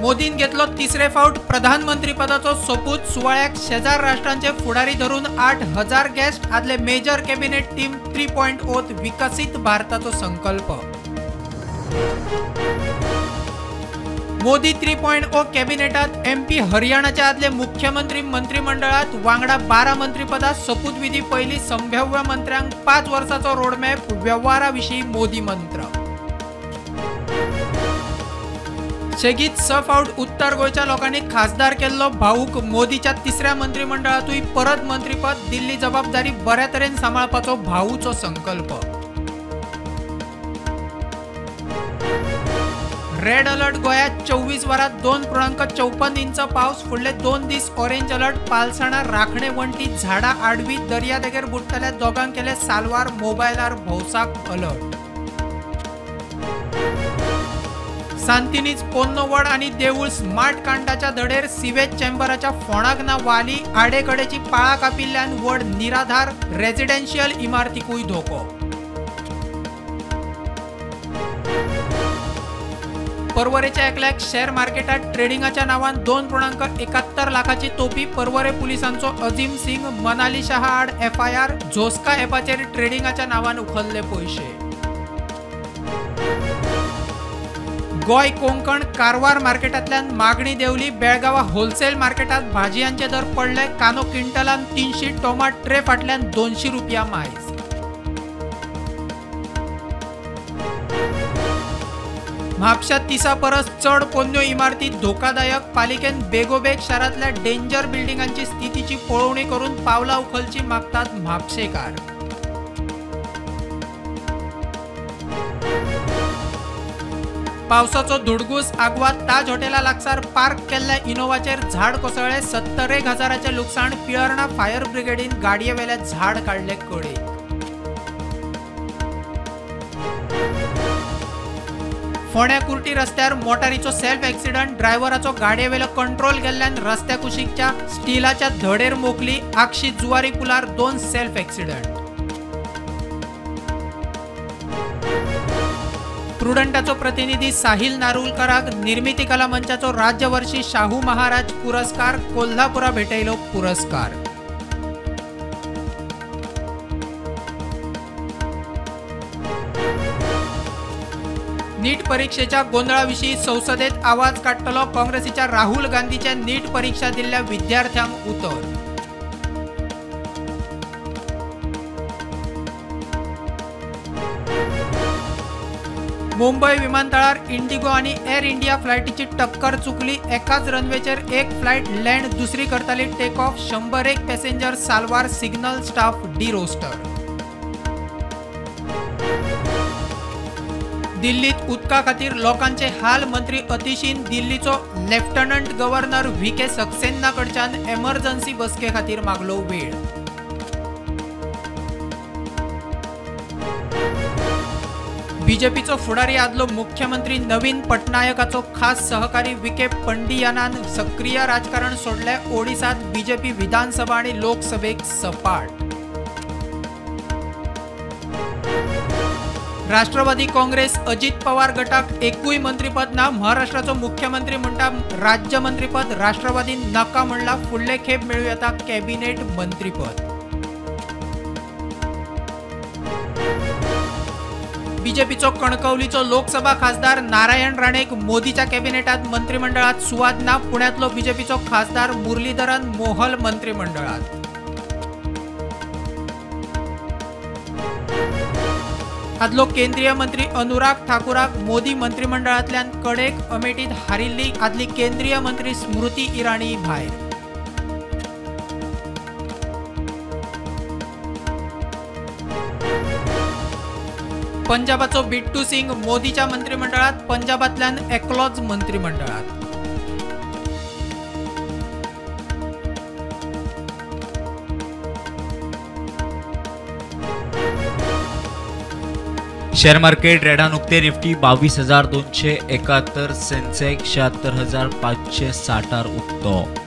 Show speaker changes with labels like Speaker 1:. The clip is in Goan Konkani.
Speaker 1: मोदीन घेतलो तिसरे फावट प्रधानमंत्रीपदाचो सोपूत. सुवाळ्याक शेजार राष्ट्रांचे फुडारी धरून 8000 गेस्ट. आदले मेजर कॅबिनेट टीम 3.0 विकसीत भारताचो संकल्प. मोदी 3.0 कॅबिनेटात एमपी हरियाणाचे आदले मुख्यमंत्री मंत्रिमंडळात वांगडा 12 मंत्रीपदां. सोपूतविधी पयली संभाव्य मंत्र्यांक 5 वर्सांचो रोडमॅप. वेव्हारा विशीं मोदी मंत्र. सेगीत 6 फावट उत्तर गोंयच्या लोकांनी खासदार केल्लो भाऊक मोदीच्या तिसऱ्या मंत्रिमंडळातूय परत मंत्रीपद. दिल्ली जबाबदारी बऱ्या तरेन सांबाळपाचो भाऊचो संकल्प. रेड अलर्ट गोंयांत 24 वरांत 2.54 इंच पावस. फुडले 2 दीस ऑरेंज अलर्ट. पालसणां राखणे वण्टी झाडां आडवी. दर्यादेगेर बुडटल्या दोगांक केले साल्वार. मोबायलार भौसाक अलर्ट. सांतिनीज पोन्नो वड आनी देवूळ स्मार्ट कांडाच्या धडेर सिवेज चेंबराच्या फोंडाक ना वाली. आडेकडेची पाळां कापिल्ल्यान वड निराधार. रेजिडेन्शियल इमारतीकूय धोको. पर्वरेच्या एकल्याक शेअर मार्केटात ट्रेडिंगाच्या नावान 2.71 लाखाची तोपी. पर्वरे पुलिसांचो अजीम सिंग मनाली शहा आड एफआयआर. झोस्का ॲपाचेर ट्रेडिंगाच्या नावान उखल्ले पयशे. गोंय कोंकण कारवार मार्केटांतल्यान मागणी देंवली. बेळगांवा होलसेल मार्केटात भाजयांचे दर पडले. कांदो क्विंटलान 300, टोमाट ट्रे फाटल्यान 200 रुपया मायज. म्हापश्यां 30 परस चड पोन्न्यो इमारती धोकादायक. पालिकेन बेगोबेग शारांतल्या डेंजर बिल्डिंगांची स्थितीची पळोवणी करून पावलां उखलची मागतात म्हापशेकार. पावसाचो धुडगूस. आगवाद ताज हॉटेला लागसार पार्क केल्ल्या इनोवाचेर झाड कोसळ्ळें. 71 हजाराचें लुकसाण. पिळर्णा फायर ब्रिगेडीन गाडयेवेलें झाड काडलें कडेक. फोंड्या कुर्टी रस्त्यार मोटारीचो सेल्फ एक्सिडंट. ड्रायव्हराचो गाडयेवेलो कंट्रोल गेल्ल्यान रस्त्या कुशीकच्या स्टिलाच्या धडेर मोखली. आगशी जुवारी पुलार 2 सेल्फ एक्सिडंट. प्रुडंटाचो प्रतिनिधी साहिल नारुलकराक निर्मिती कला मंचाचो राज्यवर्षी शाहू महाराज पुरस्कार. कोल्हापुरा भेटयलो पुरस्कार. नीट परीक्षेच्या गोंदळाविशीं संसदेत आवाज काडटलो. काँग्रेसीच्या राहुल गांधीचे नीट परीक्षा दिल्ल्या विद्यार्थ्यांक उतर. मुंबय विमानतळार इंडिगो आनी एअर इंडिया फ्लायटीची टक्कर चुकली. एकाच रनवेचेर एक फ्लायट लँड, दुसरी करताली टेक ऑफ. 101 पॅसेंजर साल्वार. Signal staff deroster. दिल्लीत उदका खातीर लोकांचे हाल. मंत्री अतिशीन दिल्लीचो लेफ्टनंट गव्हर्नर व्ही.के. सक्सेना कडच्यान एमर्जन्सी बसके खातीर मागलो वेळ. बीजेपीचो फुडारी आदलो मुख्यमंत्री नवीन पटनायकाचो खास सहकारी विके पंडियानान सक्रिय राजकारण सोडलें. ओडिसात बीजेपी विधानसभा आनी लोकसभेक सपाट. राष्ट्रवादी काँग्रेस अजित पवार गटाक एकूय मंत्रीपद ना. महाराष्ट्राचो मुख्यमंत्री म्हणटा राज्य मंत्रीपद राष्ट्रवादी नाका म्हणला. फुडले खेप मेळूं येता कॅबिनेट मंत्रीपद. बीजेपीचो कणकवलीचो लोकसभा खासदार नारायण राणेक मोदीच्या कॅबिनेटात मंत्रिमंडळात सुवात ना. पुण्यातलो बीजेपीचो खासदार मुरलीधरन मोहल मंत्रिमंडळात. आदलो केंद्रीय मंत्री अनुराग ठाकूराक मोदी मंत्रिमंडळांतल्यान कडेक. अमेठीत हारिल्ली आदली केंद्रीय मंत्री स्मृती इराणी भायर. पंजाबाचो बिट्टू सिंग मोदीच्या मंत्रिमंडळात. पंजाबांतल्यान एकलोच मंत्रिमंडळात.
Speaker 2: शेअर मार्केट रेडान उक्ते. निफ्टी 22,271, सेन्सेक्स 76,560 उक्तो.